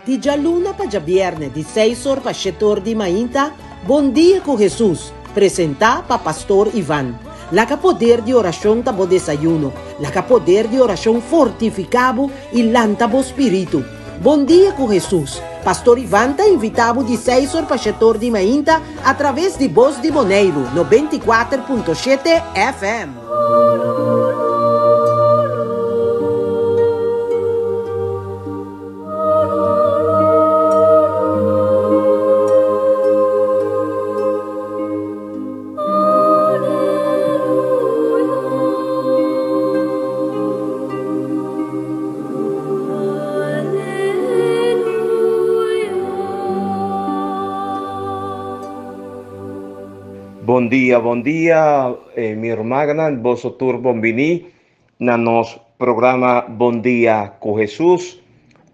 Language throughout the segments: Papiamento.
Di djaluna pa djabièrnè di seis or pa shete or di mainta, Bon Dia ku Hesus, presentá pa Pastor Ivan. Laga poder di orashon ta bo desayuno. Laga poder di orashon fortifiká bo i lanta bo spiritu. Bon Dia ku Hesus, Pastor Ivan ta invitá bo di seis or pa shete or di mainta atraves di Bos di Boneiru 94.7 FM. Bon dia, bon dia, eh, mi hermananan, boso tur bon bini na nos programa Bon Dia ku Hesus,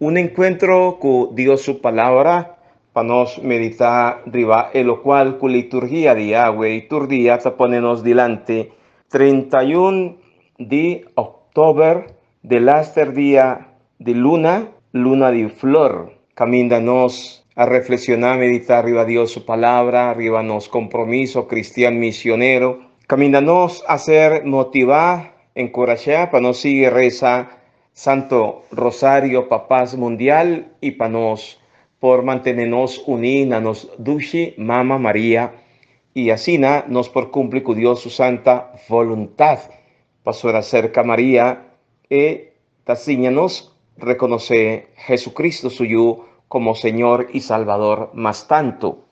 un enkuentro ku Dios su Palabra pa nos meditá riba e lokual ku liturgia di awe i tur dia ta pone nos dilanti. 31 di òktober, delaster dia di luna, luna di flor, kaminda nos a refleksioná, meditá riba Dios su Palabra, riba nos kompromiso kristian misionero, kaminda nos a ser motivá, enkurashá pa nos sigui resa Santo Rosario pa pas mundial i pa nos por mantené nos uní na nos dushi Mama Maria i asina nos por kumpli ku Dios su santa voluntat. Pasobra serka Maria e ta siña nos rekonosé Jesucristo su Yu komo Señor i Salbador mas tantu.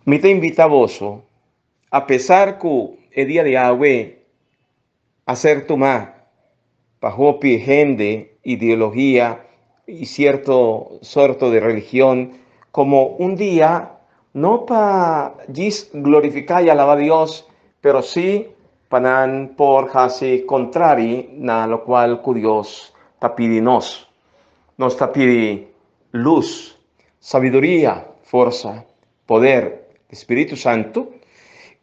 Mi ta invitá boso, apesar ku e dia di awe a ser tumá pa hopi hende, ideologia i sierto sorto di religion komo un dia no pa djis glorifiká i alabá Dios, pero sí pa nan por hasi kontrari na lokual ku Dios ta pidi nos. Nos ta pidi lus, sabiduria, forsa, poder di Spiritu Santu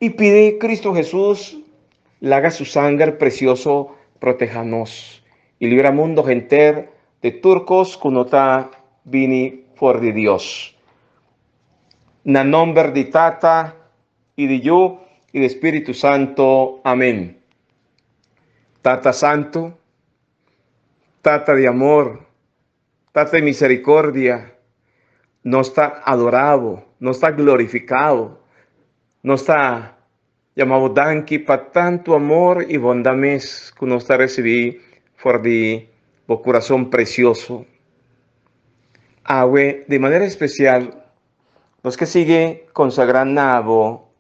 i pidi Kristu Hesus laga su sanger presioso proteha nos i libra mundo henter di tur kos ku no ta bini for di Dios. Na nomber di Tata i di Yu i di Spiritu Santo. Amen. Tata Santu, Tata di amor, Tata di misericordia, nos ta adora bo, nos ta glorifica bo, nos ta yama bo danki pa tantu amor i bondat mes ku nos ta risibi for di bo kurason presioso. Awe, di manera espesial, Nos ke sigui konsagrá na bo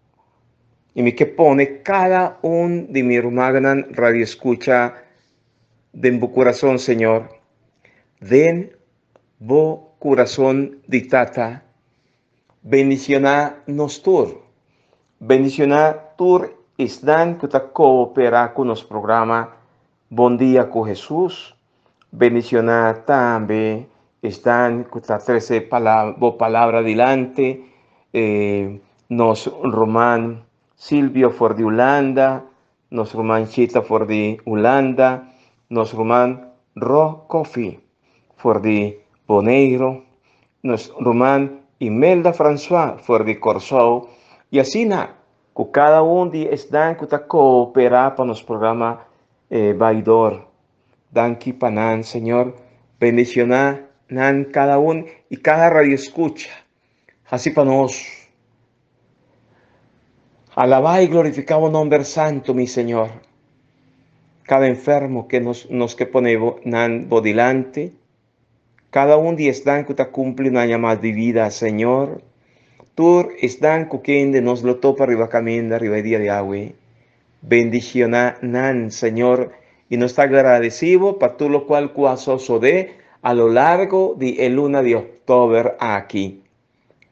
i mi ke pone kada un di mi rumannan radieskucha den bo kurason, Señor, den bo kurason di Tata. Bendishoná nos tur. Bendishoná tur esnan ku ta kooperá ku nos programa Bon Dia ku Hesus. Bendiciona tambe esnan cu ta trece bo palabra dilanti, nos ruman Silvio for di Hulanda, nos ruman Chita for di Hulanda, nos ruman Ro Koffie for di Boneiro, nos ruman Imelda Francois for di Corsou, y asina cu cada un di esnan cu ta coopera pa nos programa bay door. Danki pa nan, Señor. Bendiciona nan cada un y cada radioescucha. Haci pa nos. Alaba y glorifica bo nomber santo, mi Señor. Cada enfermo que nos, nos que pone nan bo dilante, cada un di esnan cu ta cumpli un aña mas di vida, Señor. Tur esnan cu kende nos lo topa riba caminda riba e dia di awe. Bendiciona nan, Señor, y nos ta agradeci Bo pa tur locual cu a sosode a lo largo di e luna di october aki.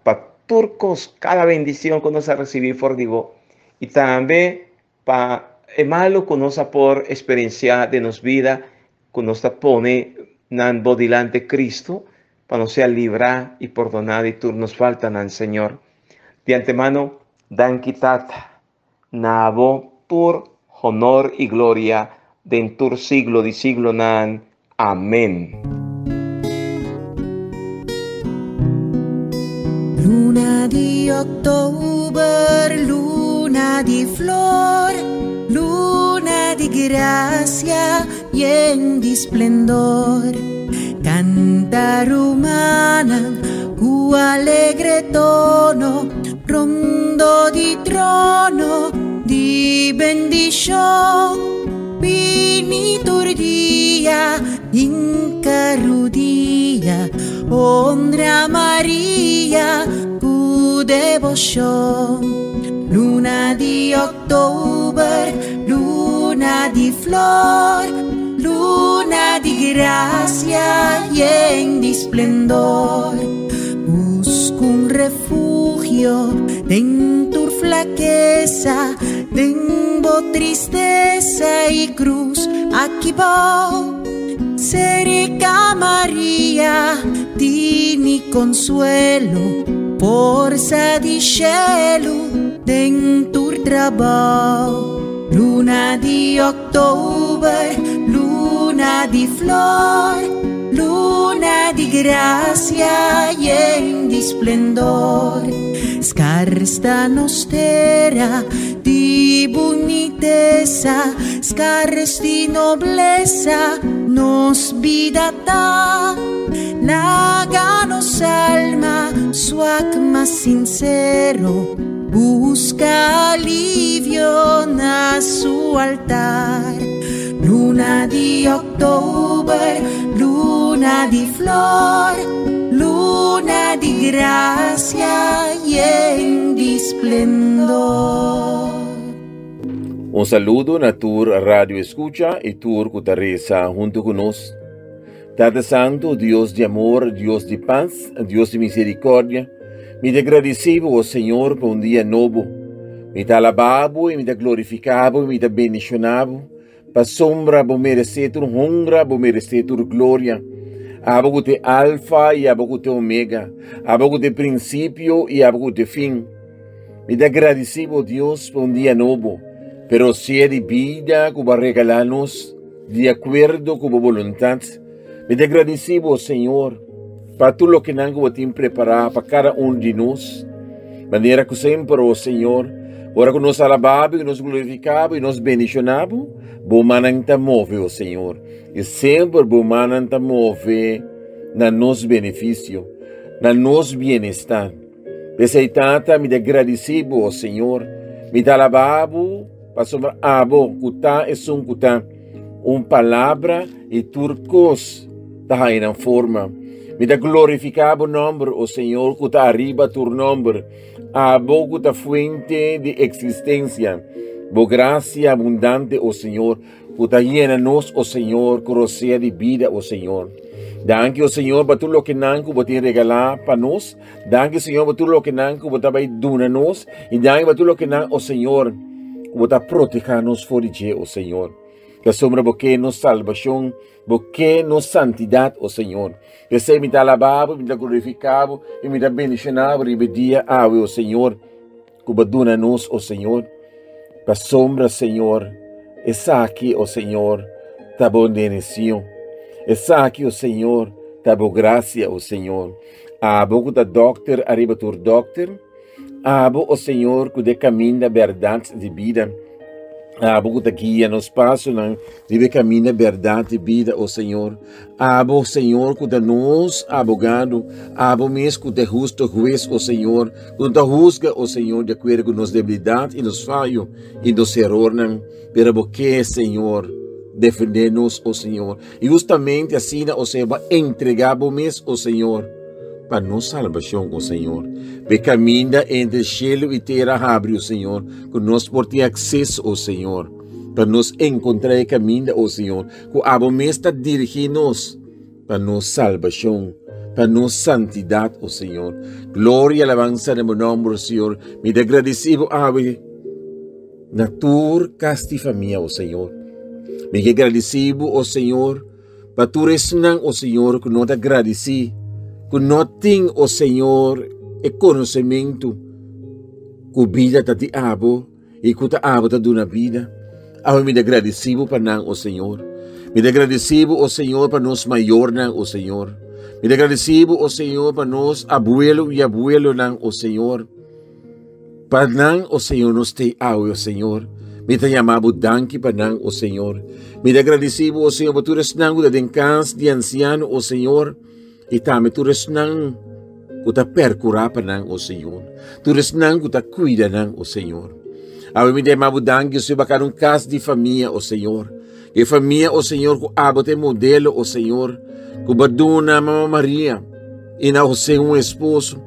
Pa tur cos, cada bendicion cu nos a ricibi for di Bo, y tambe pa e malo cu nos a por experiencia den nos bida, cu nos ta pone nan Bo dilanti Cristo, pa nos sea libra y pordona di tur nos faltanan, Señor. Di antemano, danki Tata. Na bo tur honor i gloria den tur siglo di siglonan. Amen. Luna di oktober, luna di flor, luna di gracia yen di splendor. Canta rumannan ku alegre tono, rondo di trono di bendishon. Bini tur dia, hinka rudia, honra Maria ku deboshon. Luna di oktober, luna di flor, luna di gracia yen di splendor. Buska un refugio den tur flakesa, den bo tristesa i krus aki bou. Serka Maria, tin konsuelo, forsa di shelu den tur trabou. Luna di oktober, luna di flor, luna di gracia yen di splendor. Skars ta nos tera di bunitesa, skars di noblesa, nos bida ta. Laga nos alma, swak ma sinsero, buska alivio na su altar. Luna di oktober, luna di flor, luna di gracia yen di splendor. Un saludo na tur radio escucha y tur cu ta reza hunto cu nos. Tata Santo, Dios di amor, Dios di paz, Dios di misericordia, mi ta gradeci Bo, Señor, pa un dia nobo. Mi ta alaba Bo y mi ta glorifica Bo y mi ta bendiciona Bo, pasobra Bo merece tur honra, Bo merece tur gloria. Abo cu t'e Alfa y Abo cu t'e Omega, Abo cu t'e principio y Abo cu t'e fin. Mi ta gradeci Bo, Dios, pa un dia nobo, pero sea di bida cu Bo a regala nos, di acuerdo cu Bo boluntad. Mi ta gradeci Bo, Señor, pa tur lokenan cu Bo tin prepara pa cada un di nos. Manera cu semper, o Señor, ora cu nos alaba Bo y nos glorifica Bo y nos bendiciona Bo, Bo mannan ta move, o Señor. Y semper Bo mannan ta move na nos beneficio, na nos bienestar. P'esei, Tata, mi ta gradisí bo, o Señor. Mi ta alabá bo, pasobra abo ku ta esun ku ta un palabra i tur kos ta haña nan forma. Mi ta glorifiká bo nòmber, o Señor, ku ta ariba tur nòmber, abo ku ta fuente di eksistensia. Bo grasia abundante, o Señor, Ku ta yena nos, o Señor, ku rosea di bida, o Señor. Danki, o Señor, pa tur lokenan ku bo tin regalá pa nos. Danki, Señor, pa tur lokenan ku bo ta bai duna nos. I danki pa tur lokenan, o Señor, ku bo ta protehá nos for di dje, o Señor. Pasobra bo ke nos salbashon, bo ke nos santidat, o Señor. P'esei mi ta alabá bo, mi ta glorifiká bo i mi ta bendishoná bo riba e dia awe, o Señor. Ku bo duna nos, o Señor. Pasobra, Señor, esaki, o Señor, ta bo bendición. Esaki, o Señor, ta bo gracia, o Señor. Abo ku ta dòkter ariba tur dòkter, abo, o Señor, ku de kaminda bèrdat di bida. Abo ku ta guia nos pasonan riba e kaminda bèrdat di bida, o Señor. Abo, Señor, ku ta nos abogado, abo mes ku ta e husto hues, o Señor, ku no ta husga, o Señor, di akuerdo ku nos debilidat i nos fayo i nos erornan, pero bo ke, Señor, defendé nos, o Señor. I hustamente asina, o Señor, bo a entregá bo mes, o Señor, pa nos salbashon, o Señor. P'e kaminda entre shelu i tera habri, o Señor, ku nos por tin akseso, o Señor, pa nos enkontrá e kaminda, o Señor, ku abo mes ta dirigí nos pa nos salbashon, pa nos santidat, o Señor. Gloria i alabansa na bo nòmber, o Señor. Mi ta gradisí bo awe na tur kas di famia, o Señor. Mi ke gradisí bo, o Señor, pa tur esnan, o Señor, ku no ta gradisí, ku no tin, o Señor, e konosementu ku bida ta di abo i ku ta abo ta duna bida. Awe mi ta gradisí bo pa nan, o Señor. Mi ta gradisí bo, o Señor, pa nos mayornan, o Señor. Mi ta gradisí Bo, o Señor, pa nos abuelo i abuelonan, o Señor. Pa nan, o Señor, nos t'ei awe, o Señor. Mi ta yama Bo danki pa nan, o Señor. Mi ta gradisí Bo, o Señor, pa tur esnan ku ta den kas di ansiano, o Señor, i tambe tur esnan ku ta perkurá pa nan, o Señor. Tur esnan ku ta kuida nan, o Señor. Awe mi ta yama Bo danki, o Señor, pa kada un kas di famia, o Señor. E famia, o Señor, ku abo ta e modelo, o Señor, ku bo a duna Mama Maria i na José un esposo.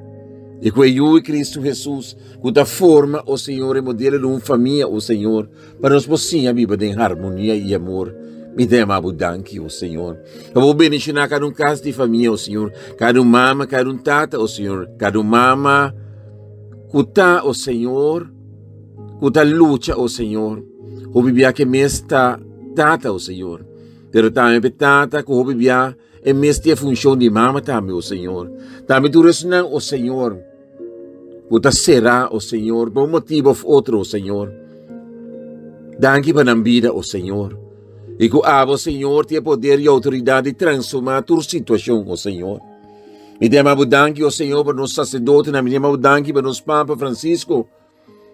I ku e Yu di Kristu Hesus, ku ta forma, o Señor, e modelo di un famia, o Señor, pa nos por siña biba den harmonia i amor. Mi ta yama bo danki, o Señor. Pa bo bendishoná kada un kas di famia, o Señor, kada un mama, kada un tata, o Señor, kada un mama ku ta, o Señor, ku ta lucha, o Señor. Hopi bia ke mes ta tata, o Señor. Pero tambe pa e tata ku hopi bia E mes tin e funshon di mama tambe, o Señor. Tambe tur esnan, o Señor, ku ta será, o Señor, pa un motibu òf otro, o Señor. Danki pa nan bida, o Señor. I ku abo, Señor, tin e poder i outoridat di transformá tur situashon, o Señor. Mi ta yama bo danki, o Señor, pa nos saserdotenan. Mi ta yama bo danki pa nos Papa Francisco.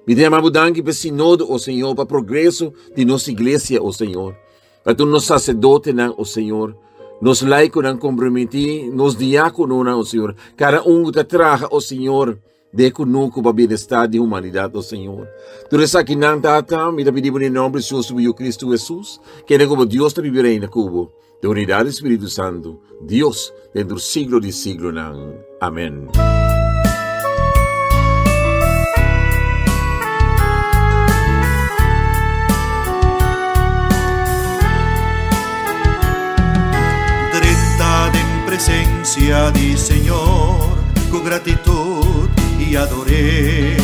Mi ta yama bo danki pa e sinodo, o Señor, pa progreso di nos iglesia, o Señor. Pa tur nos sacerdotenan, o Señor, nos laikonan kompromití, nos diákononan, o Señor, kada un ku ta traha, o Señor, den e kunuku pa bienestar di humanidat, o Señor. Tur esakinan, Tata, mi ta pidi bo den e nòmber precioso di bo Yu Kristu Hesus, kende komo Dios ta biba i reina ku bo, den unidat di Spiritu Santu, Dios, den tur siglo di siglonan. Amén. Drenta den presencia di Señor cu gratitud y adoré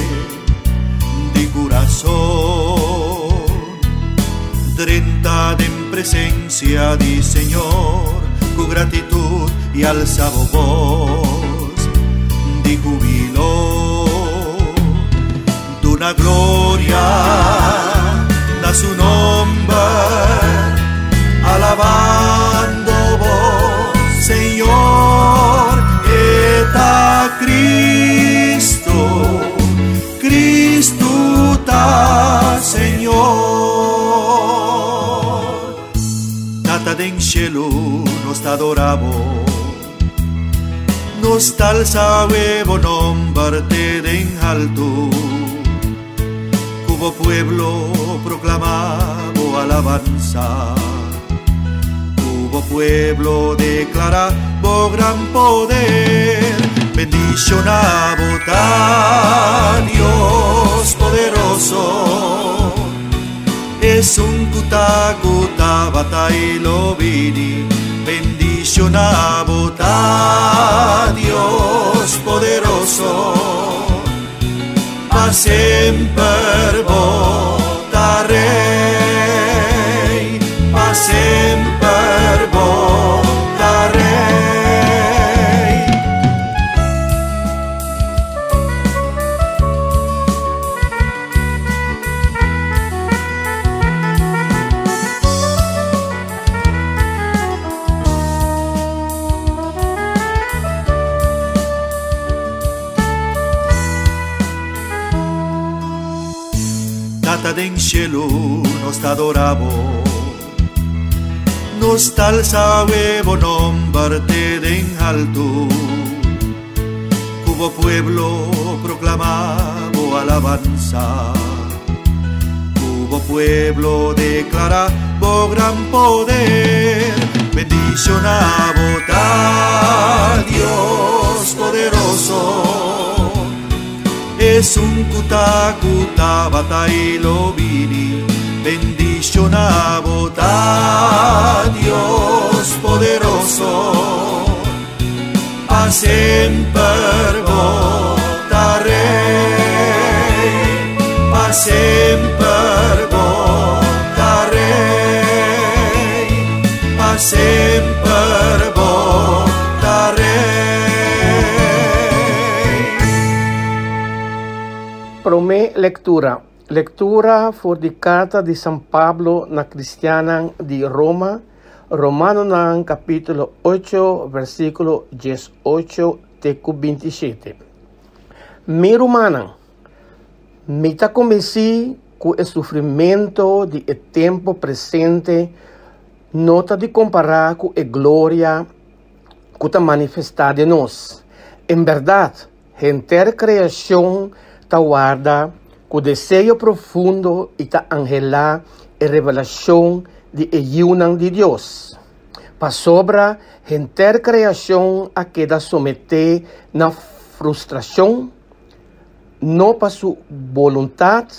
di corazón. Drenta den presencia di Señor cu gratitud y alza bo voz di jubilo. Duna gloria na su nomber, alabando bo Señor, eta Cristo, Cristo ta Señor. Tata den cielo nos ta adorabo, nos ta alza bo nomber te den alto. Cubo pueblo proclamabo alabanza. Cubo pueblo declara bo gran poder. Bendicionabo ta Dios poderoso. Es un kuta kuta bata y lo vini. Bendicionabo ta Dios poderoso. Pa semper bo ta rey. Pa semper bo ta rey. Tata den cielo nos ta adorabo, nos ta alza bo nomber te den alto. Cubo pueblo proclamabo alabanza, Cubo pueblo declara bo gran poder. Bendicionabo ta Dios poderoso. Es un kuta kuta bata y lo vini. Bendicionabo ta Dios poderoso. Pa semper bo ta rey. Pa semper bo ta rey. Pa semper bo ta rey. Promé lektura. Lektura for di karta di San Pablo na kristiannan di Roma. Romanonan kapítulo 8, versíkulo 18 te ku 27. Mi rumannan, mi ta konbensí ku e sufrimentu di e tempu presente no ta di kompará ku e gloria ku ta manifestá den nos. En bèrdat, henter kreashon ta warda ku deseo profundo i ta anhelá e revelashon di e yiunan di Dios. Pasobra henter kreashon a keda someté na frustrashon, no pa su boluntat,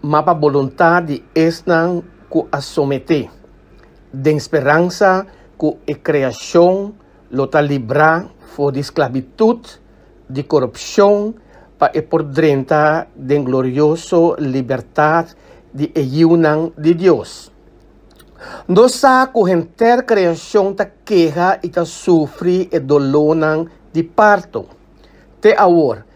ma pa boluntat di esnan ku a someté, den speransa ku e kreashon lo ta librá for di sklabitut di korupshon pa e por drenta den glorioso libertat di e yiunan di Dios. Nos sa ku henter kreashon ta keha i ta sufri e dolónan di parto te awor,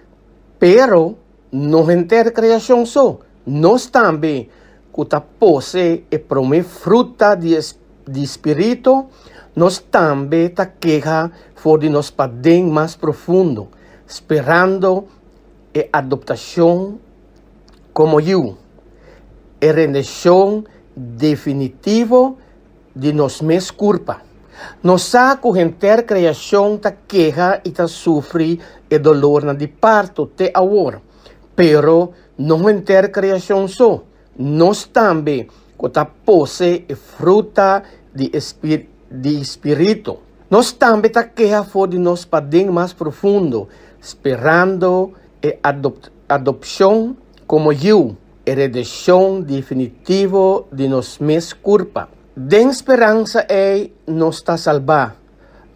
pero no henter kreashon so, nos tambe ku ta pose e promé fruta di di spiritu, nos tambe ta keha for di nos paden mas profundo, sperando e adoptashon komo yu, e rendeshon definitivo di nos mes kurpa. Nos sa ku henter kreashon ta keha i ta sufri e dolornan di parto te awor, pero no henter kreashon so, nos tambe ku ta pose e fruta di di spiritu. Nos tambe ta keha for di nos paden mas profundo, sperando e adopshon komo yu, e redeshon definitivo di nos mes kurpa. Den speransa ei nos ta salbá,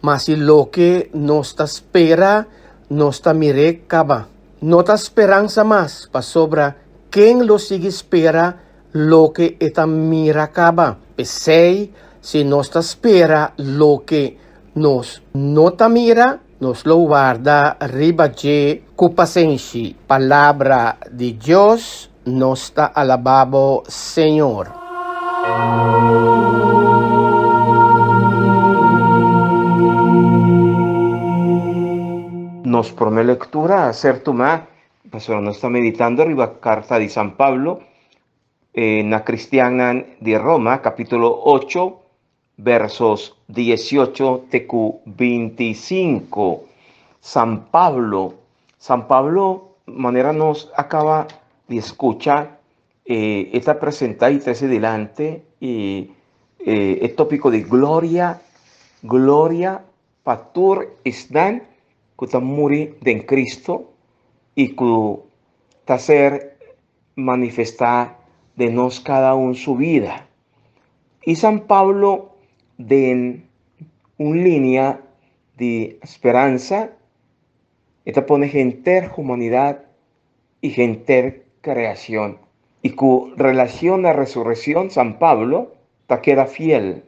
ma si loke nos ta spera nos ta mir'é kaba, no ta speransa mas, pasobra ken lo sigui spera loke e ta mira kaba? P'esei, si nos ta spera loke nos no ta mira, nos lo warda riba dje ku pasenshi. Palabra di Dios. Nos ta alabá bo, Señor. Nos promé lektura a ser tumá pasobra nos ta meditando riba karta di San Pablo na kristiannan di Roma, kapítulo 8, versos 18 te ku 25. San Pablo, San Pablo, manera nos akaba di skucha, e ta presentá i trese dilanti e e tópiko di gloria, gloria pa tur esnan ku ta muri den Cristo i ku ta ser manifestá den nos kada un su bida. I San Pablo den un linea di speransa e ta pone henter humanidad i henter creacion. I cu relacion na resurreccion San Pablo ta keda fiel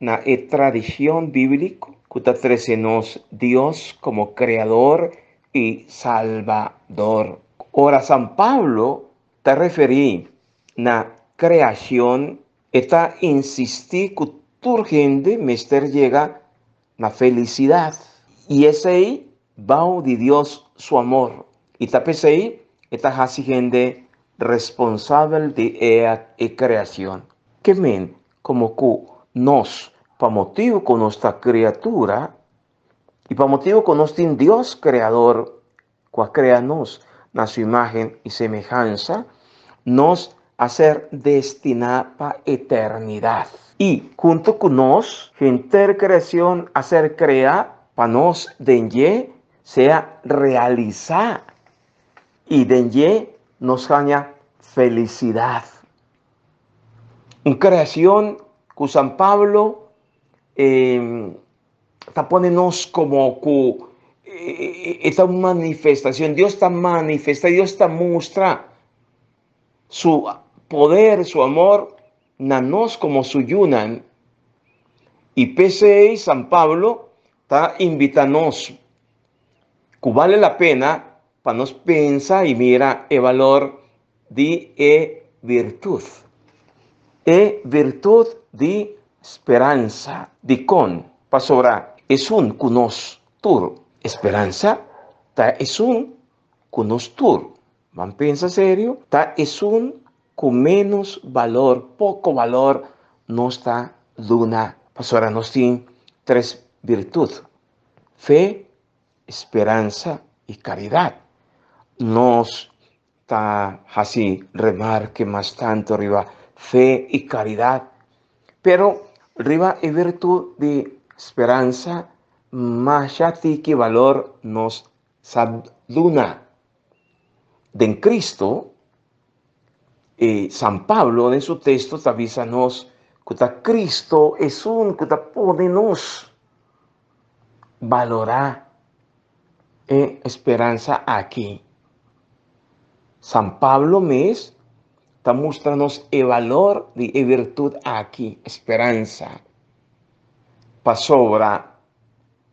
na e tradicion biblico cu ta trece nos Dios como Creador i Salbador. Ora San Pablo ta referí na kreashon, e ta insistí ku tur hende mester yega na felisidat, i esei bou di Dios su amor. I ta p'esei e ta hasi hende responsabel di e kreashon. Ke men komo ku nos, pa motibu ku nos ta kriatura i pa motibu ku nos tin Dios Kreador ku a krea nos na su imágen i semehansa, nos a ser destiná pa eternidat. I huntu ku nos, henter kreashon a ser kreá pa nos den dje sea realisá i den dje nos haña felisidat. Un kreashon ku San Pablo ta pone nos como ku e ta un manifestacion. Dios ta manifesta, Dios ta mustra su poder, su amor na nos como su yunan. Y p'esei San Pablo ta invita nos ku bale la pena pa nos pensa y mira e valor di e virtud. E virtud di. speransa. Dikon? Pasobra esun ku nos tur speransa ta esun ku nos tur, ban pensa serio, ta esun ku ménos balor, poko balor nos ta duna. Pasobra nos tin tres birtut, fe, speransa i karidat. Nos ta hasi remarke mas tantu riba fe i karidat, pero riba e virtut di speransa masha tiki balor nos sa duna. Den Cristo, e San Pablo den su texto ta bisa nos cu ta Cristo esun cu ta pone nos balora e speransa aki. San Pablo mes ta mustra nos e balor di e virtud aki, speransa. Pasobra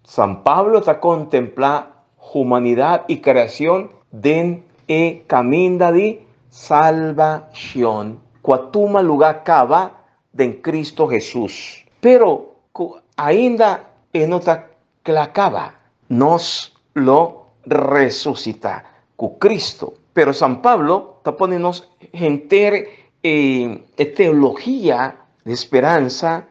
San Pablo ta kontemplá humanidat i kreashon den e kaminda di salbashon ku a tuma lugá kaba den Kristu Hesus, pero ku ainda e no ta kla kaba. Nos lo resusitá ku Kristu. Pero San Pablo ta pone nos henter e teologia di speransa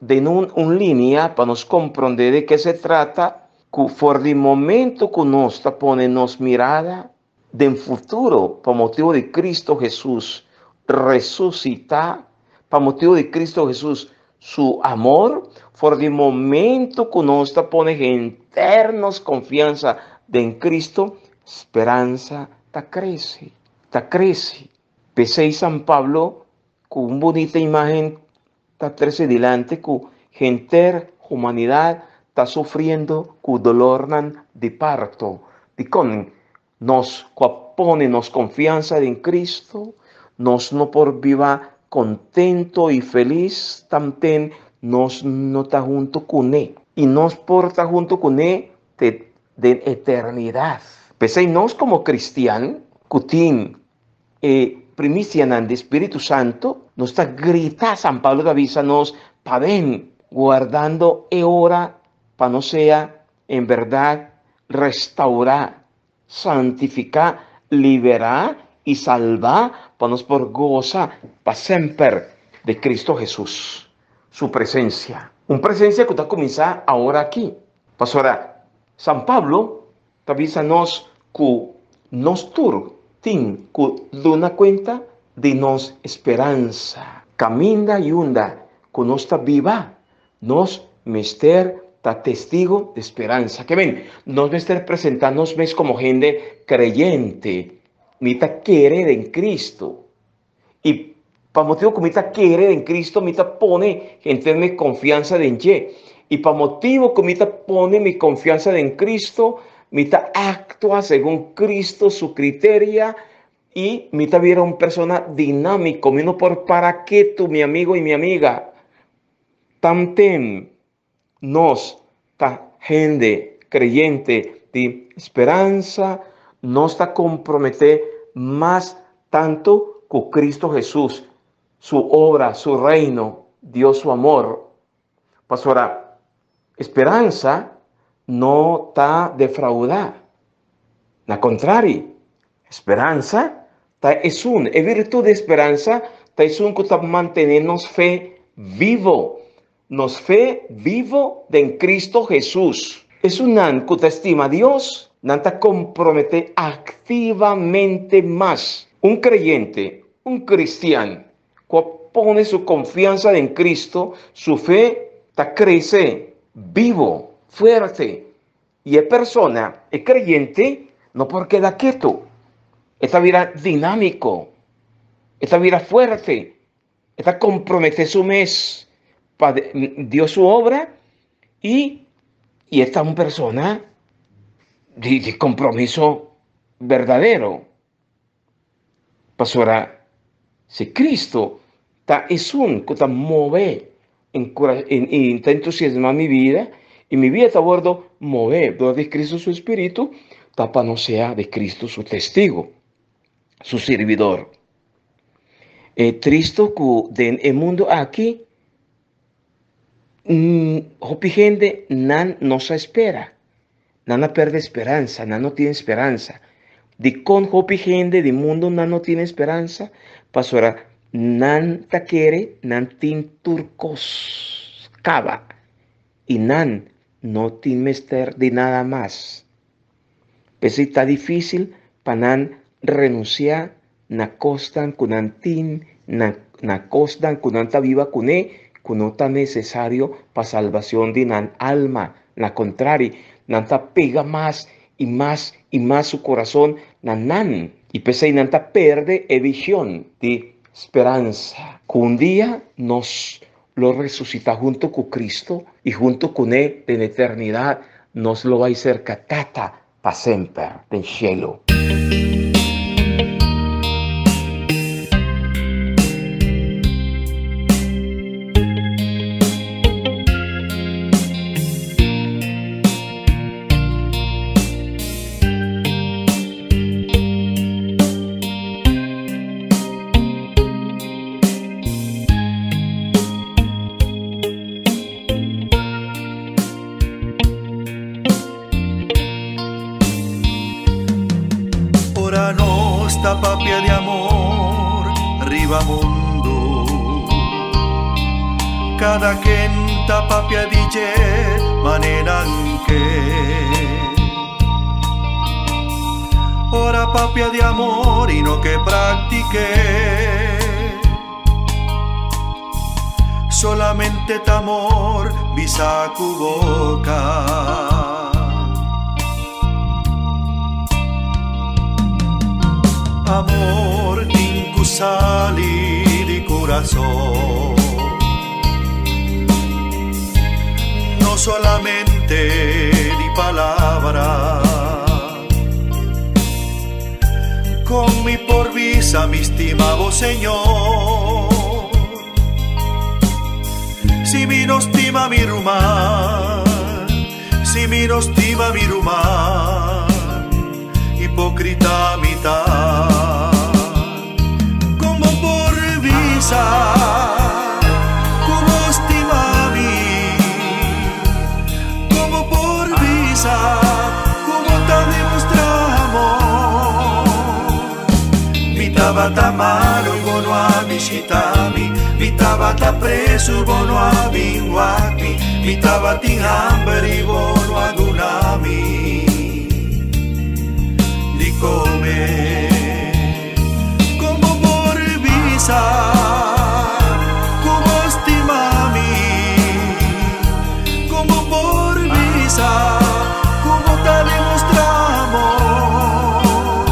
den un un linia pa nos komprondé de ke se trata, ku for di momento ku nos ta pone nos mirada den futuro pa motibu di Kristu Hesus resusitá, pa motibu di Kristu Hesus su amor, for di momento ku nos ta pone henter nos konfiansa den Kristu, speransa ta krese, ta krese. P'esei San Pablo ku un bunita imágen ta trese dilanti ku henter humanidat ta sufriendo ku dolornan di parto. Dikon nos ku a pone nos konfiansa den Kristu, nos no por biba kontento i felis tanten nos no ta huntu kuné? I nos por ta huntu kuné te den eternidat. P'esei nos komo kristian ku tin E primisianan di Spiritu Santo, nos ta grita, San Pablo ta bisa nos, paden, guardando e ora pa nos sea en berdad restaurá, santificá, liberá i salbá pa nos por gosa pa semper di Cristo Hesus su presencia. Un presencia cu ta cuminsa awor aki. Pasobra San Pablo Ta bisa nos ku nos tur tin ku duna kuenta di nos speransa. Kaminda i unda ku nos ta biba, nos mester ta testigu di speransa. Ke men, nos mester presentá nos mes komo hende kreyente. Mi ta kere den Kristu. I pa motibu ku mi ta kere den Kristu, mi ta pone henter mi konfiansa den dje. I pa motibu ku mi ta pone mi konfiansa den Kristu, mi ta aktua segun Kristu su kriteria i mi ta bira un persona dinámiko. Mi no por para ketu, mi amigo i mi amiga. Tanten nos ta hende kreyente di speransa, nos ta komprometé mas tantu ku Kristu Hesus, su obra, su Reino, Dios su amor. Pasobra speransa no ta defraudá. Na kontrari, speransa ta esun, e virtud di speransa ta esun ku ta mantené nos fe vivo. Nos fe vivo den Cristo Hesus. Esunnan cu ta stima Dios, nan ta compromete activamente mas. Un creyente, un cristian, cu a pone su confiansa den Cristo, su fe ta crece vivo, fuerte. Y e persona, e creyente, no por keda keto. E ta bira dinamico, e ta bira fuerte. E ta komprometé su mes pa Dios su obra i i e ta un persona di di kompromiso berdadero. Pasobra si Cristo ta esun ku ta move i ta entusiasmá mi bida i mi bida ta wòrdu move dor di Cristo su Espíritu, ta pa nos sea di Cristo su testigo, su sirbidor. E tristo ku den e mundu aki Hopi hende nan no sa spera. Nan a perde speransa, nan no tin speransa. Dikon hopi hende di mundu nan no tin speransa? Pasobra nan ta kere nan tin tur kos kaba i nan no tin mester di nada mas. P'esei ta difísil pa nan renunsiá na kosnan ku nan tin, na kosnan ku nan ta biba kuné, ku no ta nesesario pa salbashon di nan alma. Na kontrari, nan ta pega mas i mas i mas su kurason na nan, i p'esei nan ta pèrdè e vishon di speransa ku un dia nos lo resusitá huntu ku Kristu i huntu kuné den eternidat nos lo bai serka Tata pa semper den shelu. Ora nos ta papia di amor riba mundu, kada ken ta papia di dje manera nan ke. Ora papia di amor i no ke praktik'é. Solamente ta amor bisa ku boka. Amor tin ku sali di kurason. No solamente di palabra. Kon mi por bisa mi stima bo Señor si mi no stima mi ruman, si mi no stima mi ruman, hipókrita mi ta. Kon bo por bisa ku bo stima mi? Kon bo por bisa ku bo ta demostrá amor? Mi tabata malu i bo no a bishitá mi, mi tabata presu bo no a bin wak mi, mi tabatin hamber i bo no a duna mi di kome. Kon bo por bisa ku bo stima mi? Kon bo por bisa ku bo ta demostrá amor?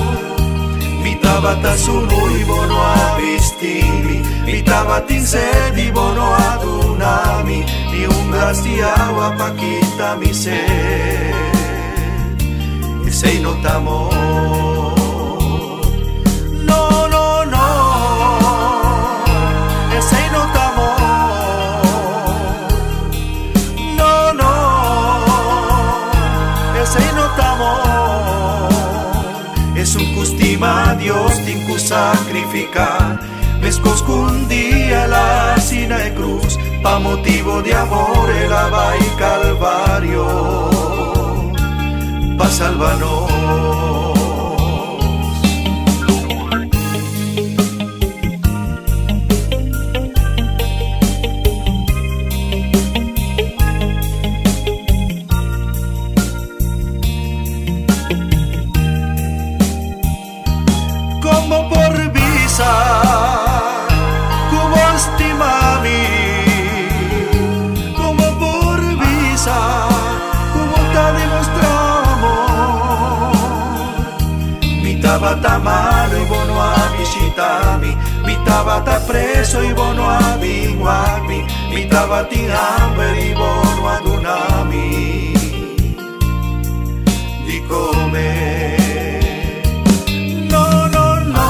Mi tabata sunu i bo no a bisti mi, mi tabatin sed i bo no a duna mi ni un glas di awa pa kita mi sed. Esei no ta amor. No, no, no, esei no ta amor. No, no, esei no ta amor. Esun ku stima Dios tin ku sakrifiká, meskos ku un dia el a hasi na e krus, pa motibu di amor el a bai Kalvario pa salba nos. Kon bo por bisa ku bo stima mi? Kon bo por bisa ku bo ta demostrá amor? Mi tabata malu i bo no a bishitá mi, mi tabata preso i bo no a bin wak mi, mi tabatin hamber i bo no a duna mi di kome. No, no, no,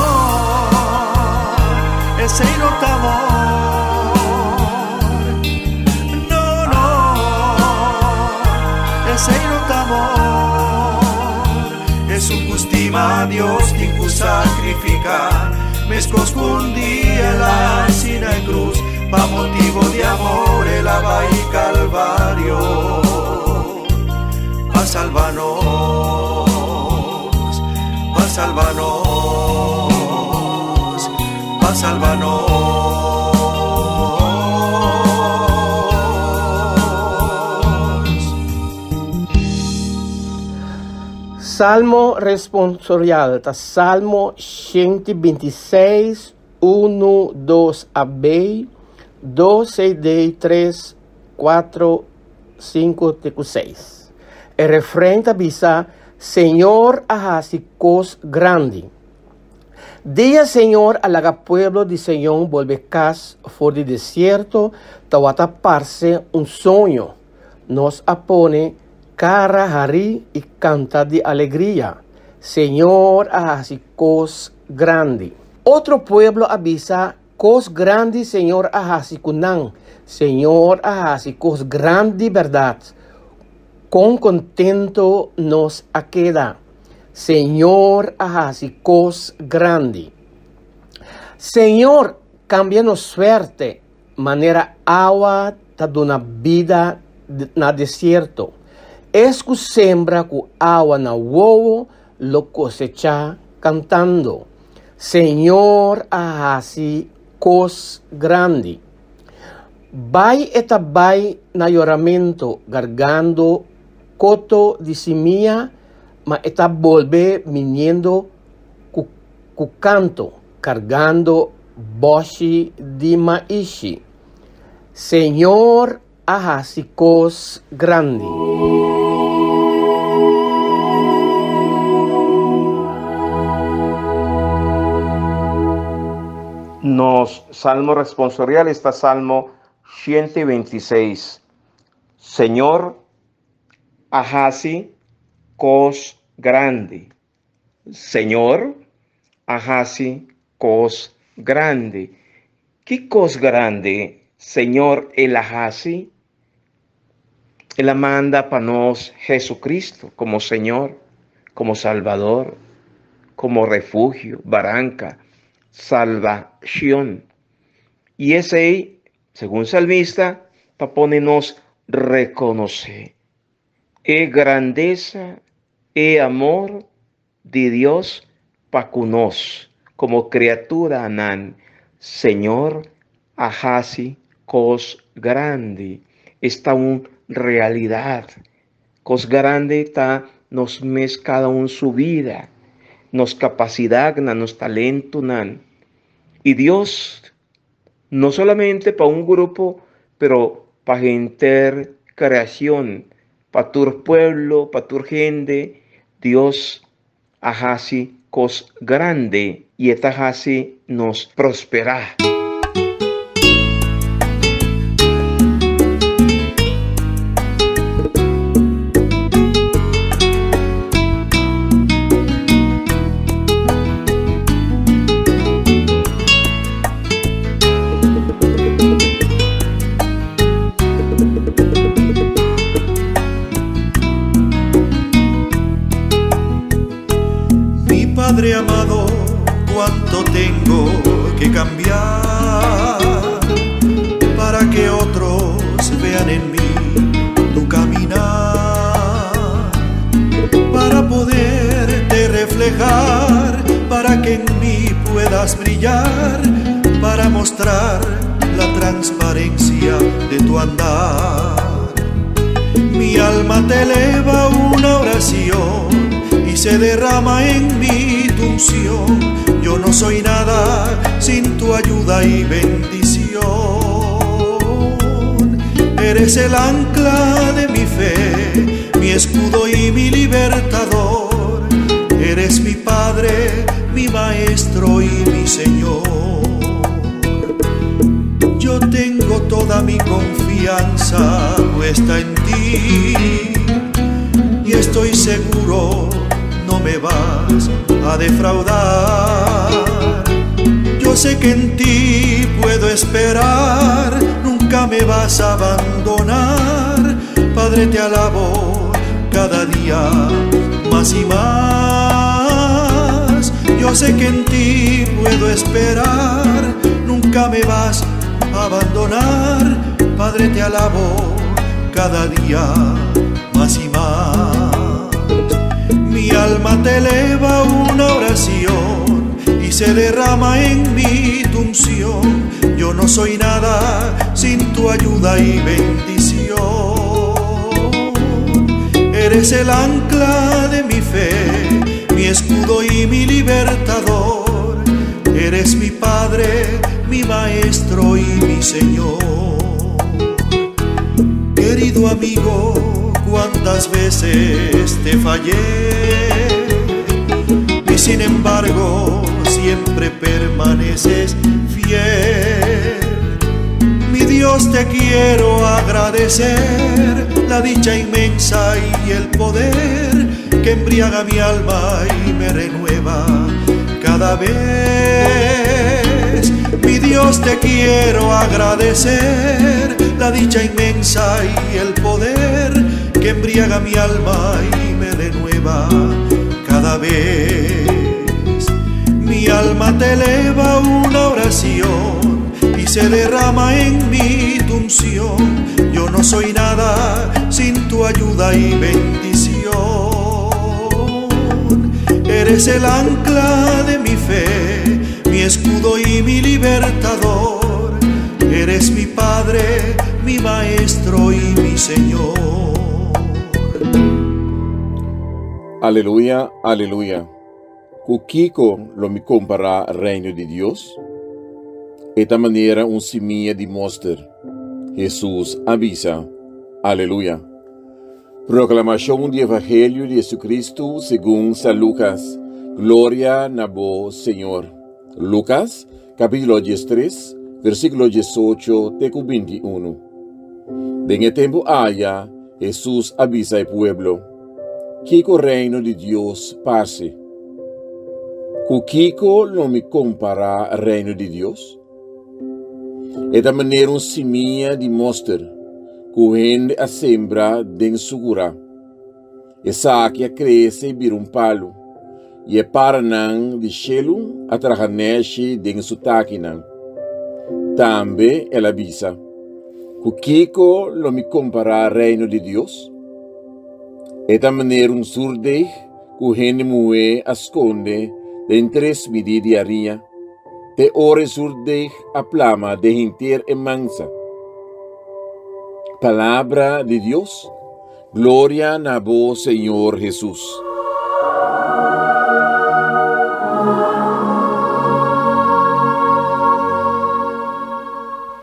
esei no ta amor. No, no, esei no ta amor. Esun ku stima Dios tin ku sakrifiká. Meskos ku un dia el a hasi na e krus, pa motibu di amor el a bai Kalvario pa salba nos, pa salba nos, pa salba nos. Salmo responsorial ta Salmo 126, 1, 2 AB, 2 CD, 3, 4, 5 te ku 6. E refren ta bisa, Señor a hasi kos grandi. Dia Señor a laga pueblo di Señor bolbe kas for di desierto, tawata parse un soño. Nos a pone kara harí i kanta di alegria. Señor a hasi kos grandi. Otro pueblo a bisa, Kos grandi Señor a hasi ku nan. Señor a hasi kos grandi bèrdat. Kon kontentu nos a keda! Señor a hasi kos grandi. Señor kambia nos suerte manera awa ta duna bida na desierto. Es ku sembra ku awa na wowo lo kosechá kantando. Señor a hasi kos grandi. Bai e ta bai na yoramentu gargando koto di simia, ma e ta bolbe biniendo ku ku kanto, kargando bòshi di maishi. Señor a hasi kos grandi. Nos salmo responsorial esta Salmo 126. Señor a hasi kos grandi. Señor a hasi kos grandi. Ki kos grandi Señor el a hasi? El a manda pa nos Jesucristo como Señor, como Salvador, como refugio, baranca, salvacion. Y esey, segun salmista, ta pone nos reconoce e grandesa, e amor di Dios pa ku nos komo kriaturanan. Señor a hasi kos grandi. Esta un realidat. Kos grandi ta nos mes kada un su bida, nos kapasidatnan, nos talentonan. I Dios no solamente pa un grupo, pero pa henter kreashon, pa tur pueblo, pa tur hende, Dios a hasi kos grandi i e ta hasi nos prosperá. Mi Padre amado, cuánto tengo que cambiar para que otros vean en mí tu caminar, para poderte reflejar, para que en mí puedas brillar, para mostrar la transparencia de tu andar. Mi alma te eleva una oración y se derrama en mí tu unción. Yo no soy nada sin tu ayuda y bendición. Eres el ancla de mi fe, mi escudo y mi libertador. Eres mi Padre, mi Maestro y mi Señor. Yo tengo toda mi confianza puesta en ti y estoy seguro no me vas a defraudar. Yo sé que en ti puedo esperar, nunca me vas a abandonar. Padre, te alabo cada día más y más. Yo Yo sé que en ti puedo esperar, nunca me vas a abandonar. Padre, te alabo cada día más y más. Mi alma te eleva una oración y se derrama en mí tu unción. Yo no soy nada sin tu ayuda y bendición. Eres el ancla de mi fe, mi escudo y mi libertador. Eres mi Padre, mi Maestro y mi Señor. Querido amigo, cuántas veces te fallé y sin embargo siempre permaneces fiel. Mi Dios, te quiero agradecer la dicha inmensa y el poder que embriaga mi alma y me renueva cada vez. Mi Dios, te quiero agradecer la dicha inmensa y el poder que embriaga mi alma y me renueva cada vez. Mi alma te eleva una oración y se derrama en mí tu unción. Yo no soy nada sin tu ayuda y bendición. Eres el ancla de mi fe, mi escudo y mi libertador. Eres mi Padre, mi Maestro y mi Señor. Aleluya, aleluya. Ku kiko lo mi kompará Reino di Dios? E ta manera un simia di mòster. Hesus a bisa. Aleluya. Proklamashon di Evangelio di Jesucristo segun San Lukas. Gloria na bo, Señor. Lukas, kapítulo diestres, versíkulo diesocho te ku bintiunu. Den e tempu aya, Hesus a bisa e pueblo, Kiko Reino di Dios parse? Ku kiko lo mi kompará Reino di Dios? E ta manera un simia di mòster ku hende a sembra den su kurá. Esaki a krese i bira un palu, i e paranan di shelu a traha nèshi den su takinan. Tambe el a bisa, Ku kiko lo mi kompará Reino di Dios? E ta manera un zurdeeg ku hende muhé a skonde den tres midí di hariña, te ora e zurdeeg a plama den henter e mansa. Palabra di Dios. Gloria na bo, Señor Hesus.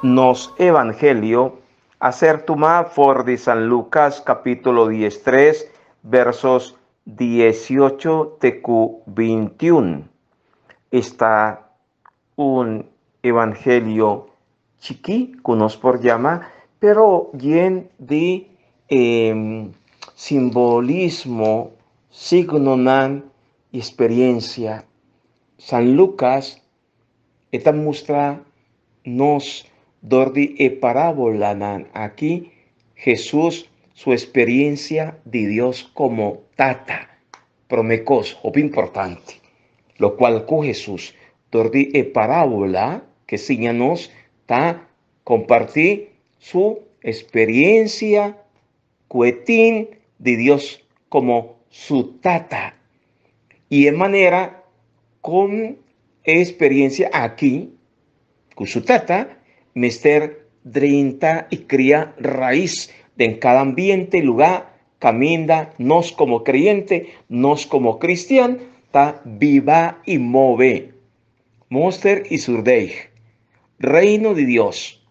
Nos Evangelio a ser tumá for di San Lucas capítulo diestres versos diesiocho te cu bintiun. Esta un evangelio chikí ku nos por yama, pero yen di simbolismo, signonan i experiencia. San Lucas e ta mustra nos dor di e parábolanan aki Jesús su experiencia di Dios como Tata. Promé kos hopi importante, lokual ku Hesus dor di e parábola ke siña nos ta kompartí su eksperiensia ku e tin di Dios komo su Tata i e manera kon e eksperiensia aki ku su Tata mester drenta i kria rais den kada ambiente, lugá Kaminda nos komo kreyente, nos komo kristian, ta biba i move. Monster i Surdeig, Reino di Dios,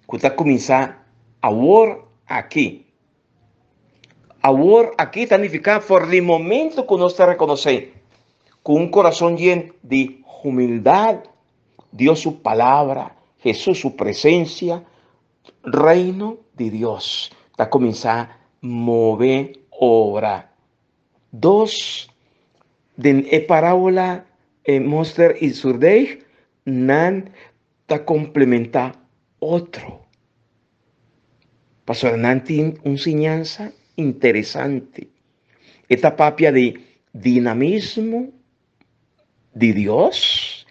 ku ta kuminsá awor aki. Awor aki ta nifiká for di momento ku nos ta rekonosé ku un kurason yen di humildat Dios su Palabra, Hesus su presensia, Reino di Dios ta kuminsá move obra. Dos, den e parábola e mòster i zurdeig, nan ta komplementá otro. Pasobra nan tin un siñansa interesante. E ta papia di dinamismo. di Dios,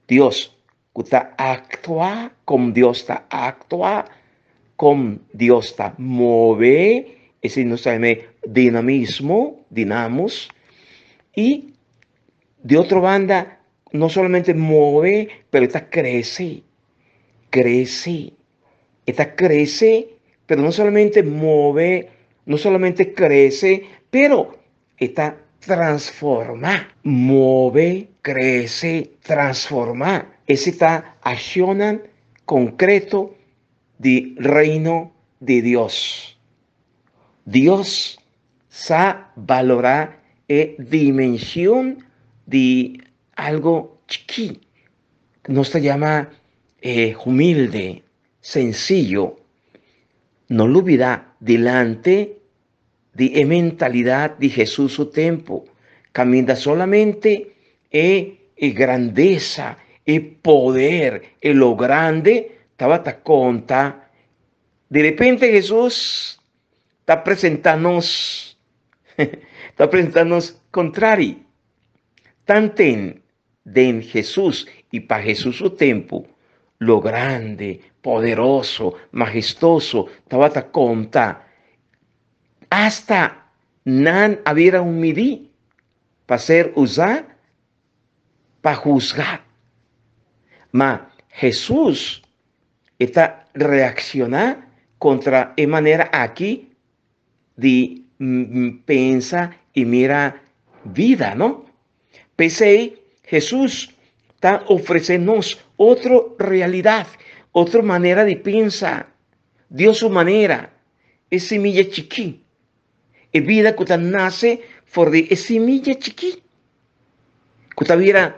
Dios ku ta aktua, kon Dios ta aktua, kon Dios ta move, esei nos ta yama dinamismo, dinamos, i di otro banda no solamente move, pero e ta krese, krese, e ta krese, pero no solamente move, no solamente krese, pero e ta transformá. Move, krese, transformá. Esei ta akshonnan konkreto di Reino di Dios. Dios sa balorá e dimenshon di algo chikí. Nos ta yama e humilde, sensiyo. No lubidá dilanti di e mentalidat di Hesus su tempu, kaminda solamente e e grandesa, e poder, e lo grande tabata konta. Di repente Hesus ta presentá nos, ta presentá nos kontrari. Tanten den Hesus i pa Hesus su tempu, lo grande, poderoso, mahestoso tabata konta. Asta nan a bira un midí pa ser usá pa husgá. Ma Hesus e ta reakshoná kontra e manera aki di pensa i mira bida, no? P'esei, Hesus ta ofresé nos otro realidat, otro manera di pensa, Dios su manera, e similla chikí, e bida ku ta nase for di e similla chikí, ku ta bira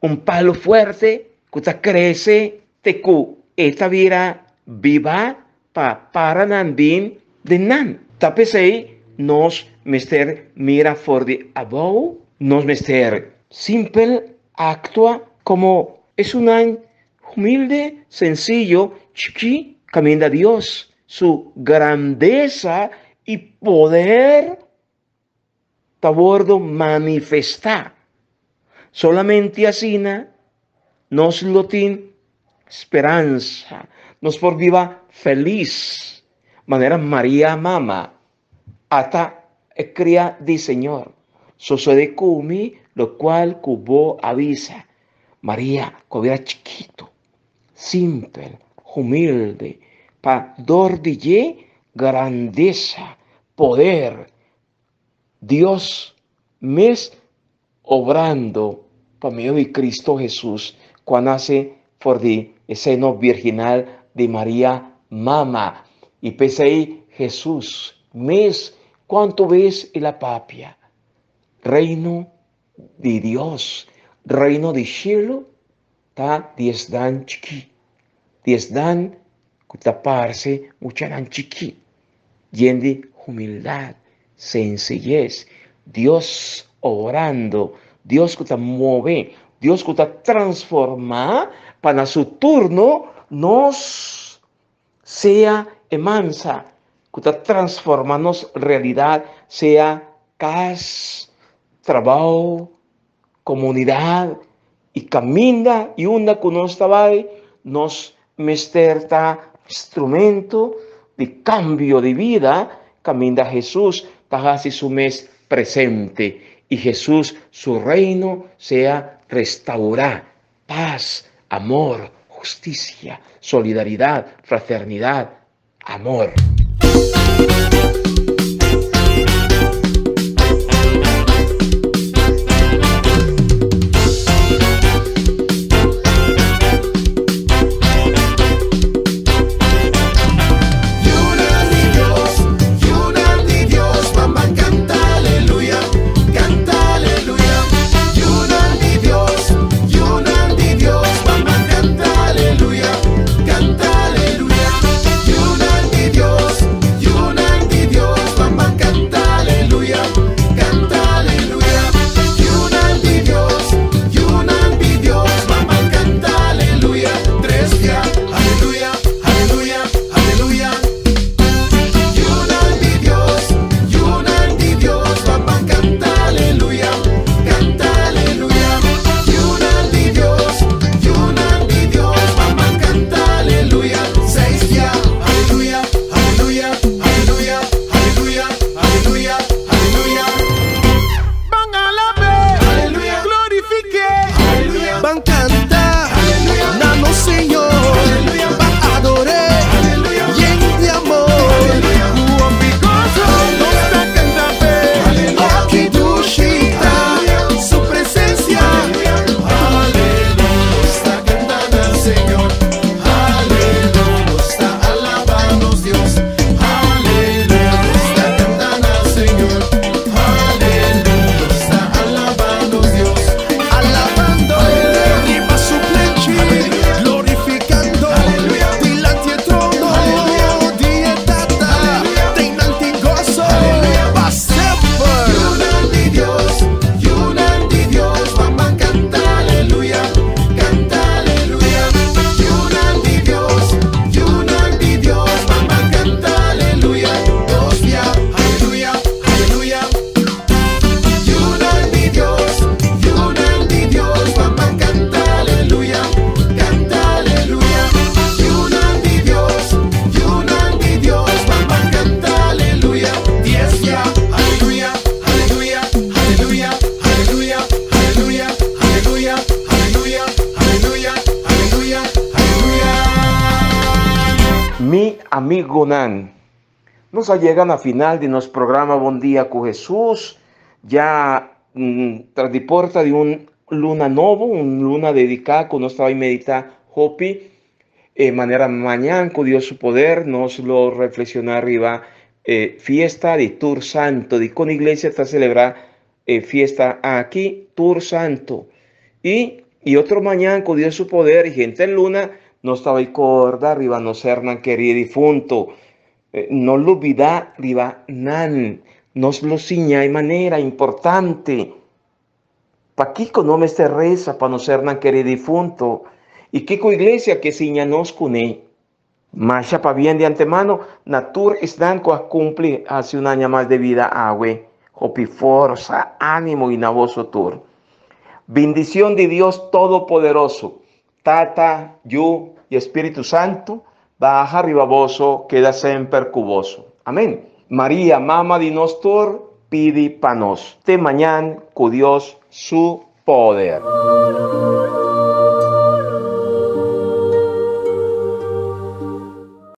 un palu fuerte ku ta krese te ku e ta bira biba pa paranan bin den nan. Ta p'esei nos mester mira for di abou, nos mester simpel aktua komo esunnan humilde, sensiyo, chikí kaminda Dios su grandesa i poder ta wordo manifestá. Solamente asina nos lo tin speransa, nos por biba felis, manera Maria mama ata e kria di Señor. Sosode ku mi lokual ku bo a bisa. Maria ku a bira chikitu, simpel, humilde, pa dor di dje grandesa, poder, Dios mes obrando pa medio di Cristo Hesus ku a nase for di e seno virginal di Maria mama. I p'esei Hesus mes kuantu bes el a papia, Reino di Dios, Reino di shelu ta di esnan chikí, di esnan ku ta parse muchanan chikí, yen di humildat, sensiyes, Dios obrando, Dios ku ta move, Dios ku ta transformá pa na su turno nos sea e mansa ku ta transformá nos realidat, sea kas, trabou, Komunidat i kaminda i unda ku nos ta bai, nos mester ta instrumento di kambio di bida kaminda Hesus ta hasi su mes presente i Hesus su reino sea restaurá. Pas, amor, hustisia, solidaridat, fraternidat, amor. Amigonan, nos a yega na final di nos programa Bon Dia ku Hesus, ya tras di porta di un luna nobo, un luna dediká ku nos ta bai meditá hopi e manera mañan ku Dios su poder nos lo reflekshoná riba e fiesta di Tur Santo, dikon iglesia ta selebrá e fiesta aki, Tur Santo. I i otro mañan ku Dios su poder i henter luna nos ta bai korda riba nos sernan kerí difunto. No lubidá riba nan. Nos lo siña e manera importante. Pakiko no mester resa pa nos sernan kerí difunto i kiko iglesia ke siña nos kuné? Masha pabien di antemano na tur esnan ku a kumpli hasi un aña mas de bida awe. Hopi forsa, ánimo i na boso tur. Bindicion di Dios Todopoderoso, Tata, Yu i Espíritu Santu, baha riba boso, keda semper ku boso. Amén. Maria, Mama di nos tur, pidi pa nos. Te mañan ku Dios su poder.